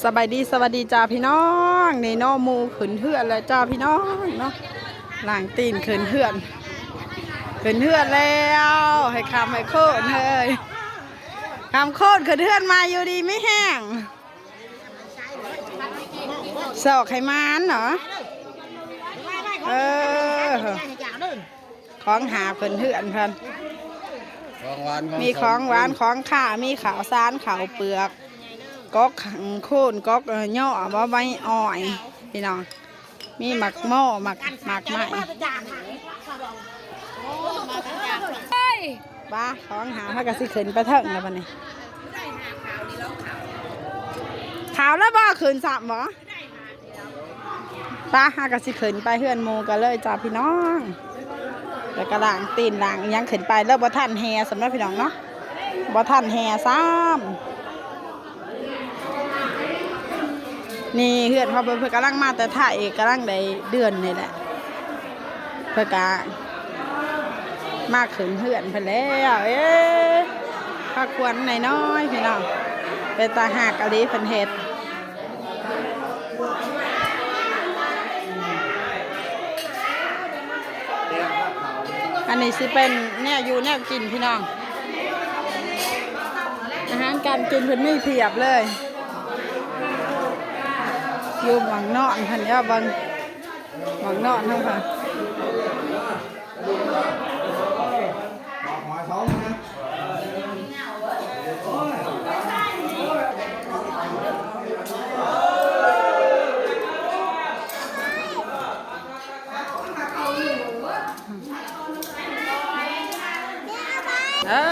ສະບາຍດີ ສະຫວັດດີຈ້າພີ່ນ້ອງ ນີ້ເນາະ ໝູ່ຂຶ້ນເຮືອນແລ້ວຈ້າພີ່ນ້ອງເນາະ ລ້າງຕີນຂຶ້ນເຮືອນ ຂຶ້ນເຮືອນແລ້ວ ໃຫ້ຄ່ຳໃຫ້ໂຄນເຮີ້ຍ ຄ່ຳໂຄນ ຂຶ້ນເຮືອນໃໝ່ ຢູ່ດີມີແຮງ ຊອກໃຫ້ໝານເນາະ ເອີ ຂອງຫາບຂຶ້ນເຮືອນເພິ່ນ ຂອງຫວານ ຂອງ ມີຂອງຫວານ ຂອງຄາວ ມີເຂົ້າສານ ເຂົ້າເປືອກ ກອກໂຄນ ກອກ ເອີ ຍໍ້ ບໍ່ ໃບອ້ອຍ ພີ່ນ້ອງ ມີໝາກໂມ ໝາກ ໝາກໄມ້ ເອີຍ ປາ ຂອງຫາບ ເຮົາກໍຊິຂຶ້ນໄປເທິງແລ້ວບັດນີ້ ຂາວແລ້ວບໍ່ ຂຶ້ນຊ້ຳບໍ່? ປະ ເຮົາກໍຊິຂຶ້ນໄປເຮືອນໝູ່ກັນເລີຍຈ້າພີ່ນ້ອງ ແລ້ວກໍລ້າງຕີນລ້າງອີ່ຫຍັງຂຶ້ນໄປ ແລ້ວບໍ່ທັນແຫ່ຊ້ຳເນາະພີ່ນ້ອງເນາະ ບໍ່ທັນແຫ່ຊ້ຳ ນີ້ເຮືອນຂອງເພິ່ນ ເພິ່ນກຳລັງມາແຕ່ໄທ ກຳລັງໄດ້ເດືອນນີ້ແຫຼະ ເພິ່ນກະມາຂຶ້ນເຮືອນເພິ່ນແລ້ວ ເອີ ພາຄວັນນ້ອຍໆ ພີ່ນ້ອງ ເປັນຕາຮັກອີ່ຫຼີເພິ່ນເຮັດ ອັນນີ້ຊິເປັນແນວຢູ່ແນວກິນພີ່ນ້ອງ ອາຫານການກິນເພິ່ນມີພຽບເລີຍ ຢູ່ໝ່ອງນອນເພິ່ນ ເອີ ເບິ່ງ ໝ່ອງນອນເຮົາຄ່ະ ເອີ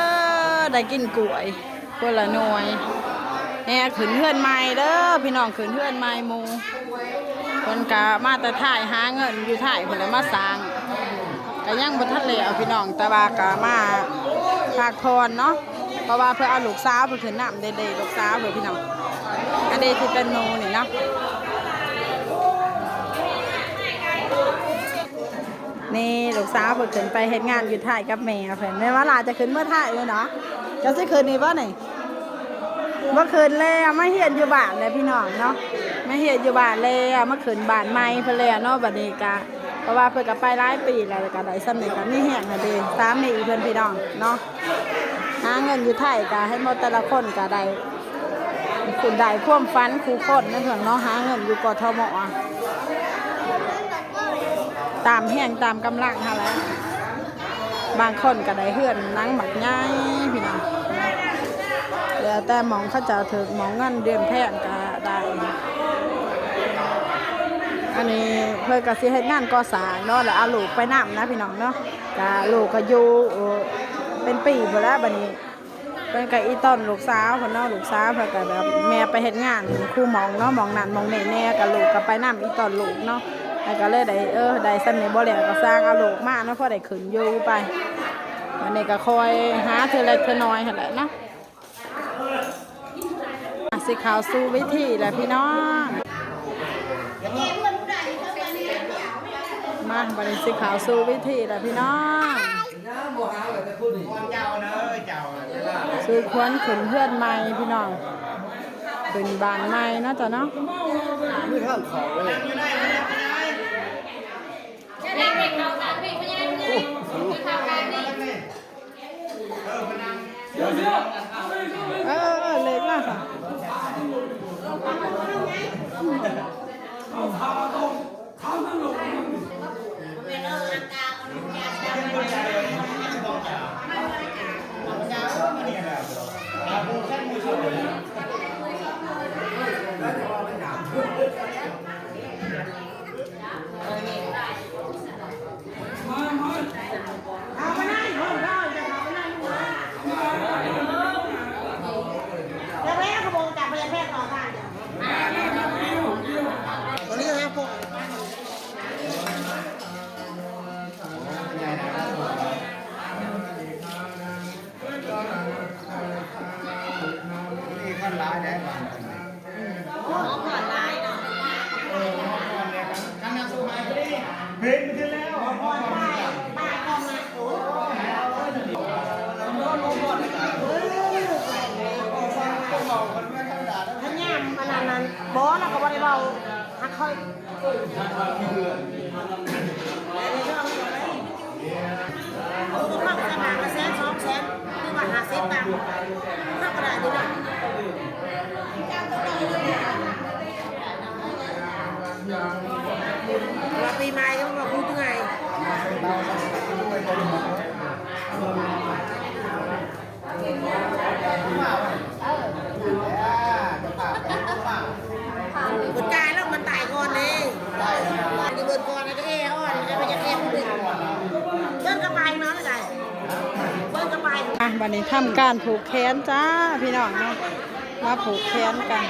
ໄດ້ກິນກ້ວຍ ຄົນລະໜ່ວຍ ແຫ່ຂຶ້ນເຮືອນໃໝ່ເດີພີ່ນ້ອງ ຂຶ້ນເຮືອນໃໝ່ໝູ່ ເພິ່ນກະມາແຕ່ໄທ ຫາເງິນຢູ່ໄທພຸ້ນແຫຼະ ມາສ້າງ ກະຍັງບໍ່ທັນແລ້ວພີ່ນ້ອງ ແຕ່ວ່າກະມາພັກຜ່ອນເນາະ ເພາະວ່າເພິ່ນເອົາລູກສາວເພິ່ນຂຶ້ນນຳເດ້ ເດ້ ລູກສາວເພິ່ນພີ່ນ້ອງ ອັນເດ້ທີ່ເປັນໝູ່ນີ້ເນາະ ນີ້ລູກສາວເພິ່ນຂຶ້ນໄປເຮັດງານຢູ່ໄທກັບແມ່ເພິ່ນ ແມ່ນວ່າຫຼາຈະຂຶ້ນເມືອໄທແມ່ນບໍ່? ເຈົ້າຊິຂຶ້ນນີ້ບໍ່ນີ້? ບໍ່ຂຶ້ນແລ້ວ ມາຮຽນຢູ່ບ້ານແລ້ວພີ່ນ້ອງເນາະ ມາຮຽນຢູ່ບ້ານແລ້ວ ມາຂຶ້ນບ້ານໃໝ່ເພິ່ນແລ້ວເນາະ ບັດນີ້ກະ ເພາະວ່າເພິ່ນກະໄປຫຼາຍປີແລ້ວ ກະໄດ້ສ່ຳນີ້ກະມີແຮງຫັ້ນເດ້ ສາມີເພິ່ນພີ່ນ້ອງເນາະ ຫາເງິນຢູ່ໄທກະໃຫ້ໝົດ ແຕ່ລະຄົນກະໄດ້ ຜູ້ໃດຄວາມຝັນຄູ່ຄົນນັ້ນເນາະ ຫາເງິນຢູ່ ກທມ ຕາມແຮງຕາມກຳລັງຫັ້ນແຫຼະ ບາງຄົນກໍໄດ້ເຮືອນຫຼັງບັກໃຫຍ່ພີ່ນ້ອງ ແລ້ວແຕ່ໝ່ອງເຂົາເຈົ້າຖືກ ໝ່ອງເງິນເດືອນແພງກໍໄດ້ ອັນນີ້ເພິ່ນກໍຊິເຮັດງານກໍ່ສ້າງເນາະ ແລ້ວເອົາລູກໄປນຳນະພີ່ນ້ອງເນາະ ກະລູກກໍຢູ່ ເອີ ເປັນປີພຸ້ນແຫຼະ ບັດນີ້ ເພິ່ນກໍອີ່ຕ້ອນລູກສາວເພິ່ນເນາະ ລູກສາວເພິ່ນກໍແບບແມ່ໄປເຮັດງານຄູ່ໝ່ອງເນາະ ໝ່ອງນັ້ນໝ່ອງນີ້ແດ່ ກໍລູກກໍໄປນຳ ອີ່ຕ້ອນລູກເນາະ ແລ້ວກໍເລີຍໄດ້ ເອີ ໄດ້ສ່ຳນີ້ບໍ່ແລ້ວກໍສ້າງເອົາລູກມາເນາະ ພໍໄດ້ຂຶ້ນຢູ່ໄປ ບັດນີ້ກໍຄ່ອຍຫາເທື່ອເລັກເທື່ອນ້ອຍຫັ້ນແຫຼະເນາະ ອ່ະ ຊິເຂົ້າສູ່ເວທີແລ້ວພີ່ນ້ອງ ມາ ບັດນີ້ຊິເຂົ້າສູ່ເວທີແລ້ວພີ່ນ້ອງ ສູ່ຂວັນຂຶ້ນເຮືອນໃໝ່ພີ່ນ້ອງ ຂຶ້ນບ້ານໃໝ່ເນາະເຈົ້າເນາະ ມີທາງເຂົ້າເລີຍ ເອີ ເອີ ເອີ ເລີກມາຊະ ພະຍາມອັນນັ້ນ ບໍ່ ລາວກໍບໍ່ໄດ້ເວົ້າ ຫາກຂ້ອຍ ໂອ້ ບໍ່ຟັງສະໝາກະແສນສອງແສນ ຫຼືວ່າຫ້າສິບຕັງ ເຮົາກໍໄດ້ຢູ່ນະ ວ່າປີໃໝ່ກໍບໍ່ຮູ້ເມື່ອຍ. ມັນກາຍແລ້ວມັນຕາຍກ່ອນເດ້ ມັນເບິດກ່ອນ ແລ້ວກໍແອອ່ອນ ແລ້ວມັນຈະແອຜູ້ໜຶ່ງ ເບິ່ງກະໄປເນາະ ໄດ້ ເບິ່ງກະໄປ ອ່ະ ບັດນີ້ທຳການຜູກແຂນຈ້າ ພີ່ນ້ອງເນາະ ມາຜູກແຂນກັນ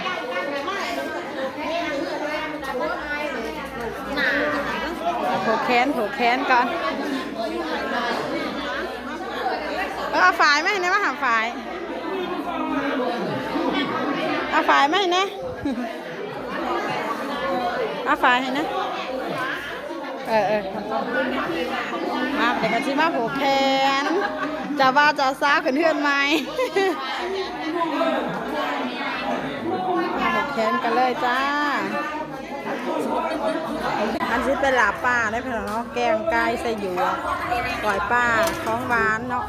ຜູກແຂນ ຜູກແຂນກ່ອນ. ເອີ ເອົາຝາຍມາໃຫ້ແດ່ ມາຫາຝາຍ ເອົາຝາຍມາໃຫ້ແດ່ ເອົາຝາຍໃຫ້ແດ່ ເອີ ເອີ ມາ ເດກະຊິມາຜູກແຂນ ເຈົ້າບ່າວເຈົ້າສາວຂຶ້ນເຮືອນໃໝ່ ມາຜູກແຂນກັນເລີຍຈ້າ. ອັນຊິເປັນລາບປາເດ້ພີ່ນ້ອງເນາະ ແກງໄກ່ໃສ່ຢວກ ກ້ອຍປາ ຂອງຫວານເນາະ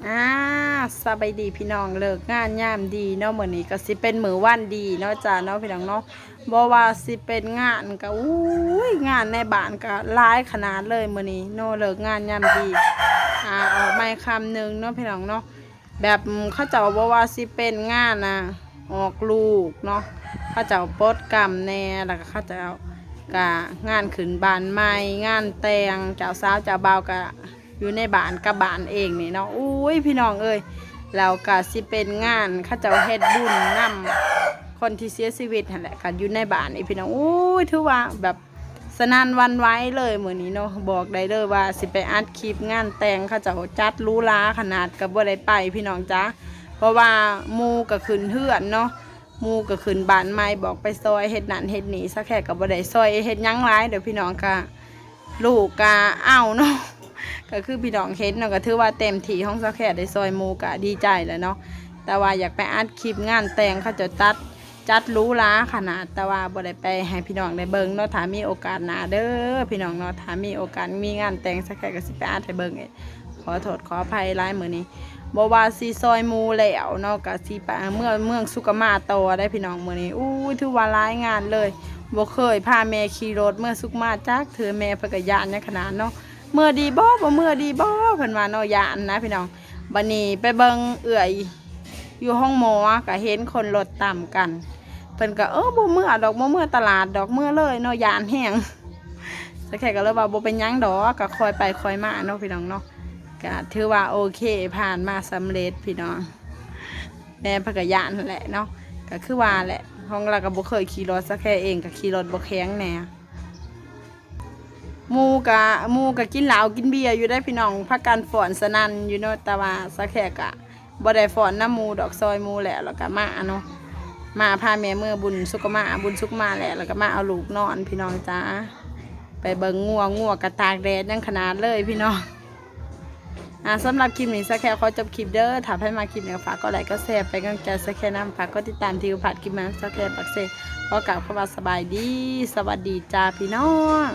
ອ່າ ສະບາຍດີພີ່ນ້ອງ ເລີກງາມຍາມດີເນາະ ມື້ນີ້ກໍຊິເປັນມື້ວັນດີເນາະຈ້າເນາະ ພີ່ນ້ອງເນາະ ບໍ່ວ່າຊິເປັນງານກໍ ໂອ້ຍ ງານໃນບ້ານກໍຫຼາຍຂະໜາດເລີຍມື້ນີ້ເນາະ ເລີກງາມຍາມດີ ອ່າ ອອກໃໝ່ຄຳໜຶ່ງເນາະ ພີ່ນ້ອງເນາະ ແບບເຂົາເຈົ້າບໍ່ວ່າຊິເປັນງານ ອ່າ ອອກລູກເນາະ ເຂົາເຈົ້າປົດກຳແດ່ ແລ້ວກໍເຂົາເຈົ້າກະງານຂຶ້ນບ້ານໃໝ່ ງານແຕ່ງ ເຈົ້າສາວເຈົ້າບ່າວກະ ຢູ່ໃນບ້ານກັບບ້ານເອງນີ້ເນາະ ໂອ້ຍ ພີ່ນ້ອງເອີຍ ແລ້ວກະຊິເປັນງານເຂົາເຈົ້າເຮັດບຸນນຳຄົນທີ່ເສຍຊີວິດຫັ້ນແຫຼະ ກະຢູ່ໃນບ້ານນີ້ ພີ່ນ້ອງ ໂອ້ຍ ຖືວ່າແບບສະໜັ່ນຫວັ່ນໄຫວເລີຍມື້ນີ້ເນາະ ບອກໄດ້ເລີຍວ່າຊິໄປອັດຄລິບງານແຕ່ງ ເຂົາເຈົ້າຈັດຫຼູຫຼາຂະໜາດ ກະບໍ່ໄດ້ໄປ ພີ່ນ້ອງຈ໋າ ເພາະວ່າໝູ່ກະຂຶ້ນເຮືອນເນາະ ໝູ່ກໍຂຶ້ນບ້ານໃໝ່ ບອກໄປຊ່ອຍເຮັດນັ້ນເຮັດນີ້ ສາວແຂກກໍບໍ່ໄດ້ຊ່ອຍເຮັດຫຍັງຫຼາຍດອກພີ່ນ້ອງ ກະລູກກະເອົາເນາະ ກໍຄືພີ່ນ້ອງເຫັນເນາະ ກໍຖືວ່າເຕັມທີ່ຂອງສາວແຂກ ໄດ້ຊ່ອຍໝູ່ກະດີໃຈແລ້ວເນາະ ແຕ່ວ່າຢາກໄປອັດຄລິບງານແຕ່ງ ເຂົາເຈົ້າຈັດ ຈັດຫຼູຫຼາຂະໜາດ ແຕ່ວ່າບໍ່ໄດ້ໄປໃຫ້ພີ່ນ້ອງໄດ້ເບິ່ງເນາະ ຖ້າມີໂອກາດໜ້າເດີພີ່ນ້ອງເນາະ ຖ້າມີໂອກາດມີງານແຕ່ງ ສາວແຂກກໍຊິໄປອັດໃຫ້ເບິ່ງເອງ. ຂໍໂທດຂໍອະໄພຫຼາຍ ມື້ນີ້ບໍ່ວ່າຊິຊ່ອຍໝູ່ແລ້ວເນາະ ກະຊິໄປເມືອງ ເມືອງສຸກະມາຕໍ່ໄດ໋ພີ່ນ້ອງ ມື້ນີ້ ອູ້ຍ ຖືວ່າຫຼາຍງານເລີຍ ບໍ່ເຄີຍພາແມ່ຂີ່ລົດເມືອງສຸກະມາຈັກເທື່ອ ແມ່ເພິ່ນກະຢ້ານຫຍັງຂະໜາດເນາະ ເມືອດີບໍ່ ບໍ່ເມືອດີບໍ່ ເພິ່ນວ່າເນາະ ຢ້ານນະພີ່ນ້ອງ ບັດນີ້ໄປເບິ່ງເອື້ອຍຢູ່ໂຮງໝໍ ກະເຫັນຄົນລົດຕຳກັນ ເພິ່ນກະ ເອີ ບໍ່ເມືອດອກ ບໍ່ເມືອຕະຫຼາດດອກ ເມືອເລີຍເນາະ ຢ້ານແຮງ ສາວແຂກກໍເລີຍວ່າ ບໍ່ເປັນຫຍັງດອກ ກໍຄ່ອຍໄປຄ່ອຍມາເນາະ ພີ່ນ້ອງເນາະ ກະຖືວ່າໂອເຄ ຜ່ານມາສຳເລັດພີ່ນ້ອງ ແມ່ເພິ່ນກະຢ້ານຫັ້ນແຫຼະເນາະ ກະຄືວ່າແຫຼະ ຂອງລາວກະບໍ່ເຄີຍຂີ່ລົດ ສາວແຂກເອງກະຂີ່ລົດບໍ່ແຂງແດ່ ໝູ່ກະ ໝູ່ກະກິນເຫຼົ້າກິນເບຍຢູ່ໄດ໋ພີ່ນ້ອງ ພາກັນຟ້ອນສະໜັ່ນຢູ່ເນາະ ແຕ່ວ່າສາວແຂກກະ ບໍ່ໄດ້ຟ້ອນນຳໝູ່ດອກ ຊ່ອຍໝູ່ແລ້ວ ແລ້ວກະມາເນາະ ມາພາແມ່ເມືອບຸນສຸກະມາ ບຸນສຸກະມາແລ້ວ ແລ້ວກະມາເອົາລູກນອນ ພີ່ນ້ອງຈ໋າ ໄປເບິ່ງງົວ ງົວກະຕາກແດດຫຍັງຂະໜາດເລີຍພີ່ນ້ອງ ອ່າ ສຳລັບຄລິບນີ້ ສາວແຂກຂໍຈົບຄລິບເດີ ຖ້າໃຜມັກຄລິບນີ້ກໍຝາກກົດໄລ້ກົດແຊ ເປັນກຳລັງໃຈສາວແຂກນຳ ຝາກກົດຕິດຕາມທີ່ບໍ່ພາດຄລິບໃໝ່ຂອງສາວແຂກປາກເຊ ຂໍກ່າວຄຳວ່າສະບາຍດີ ສະຫວັດດີຈ້າພີ່ນ້ອງ.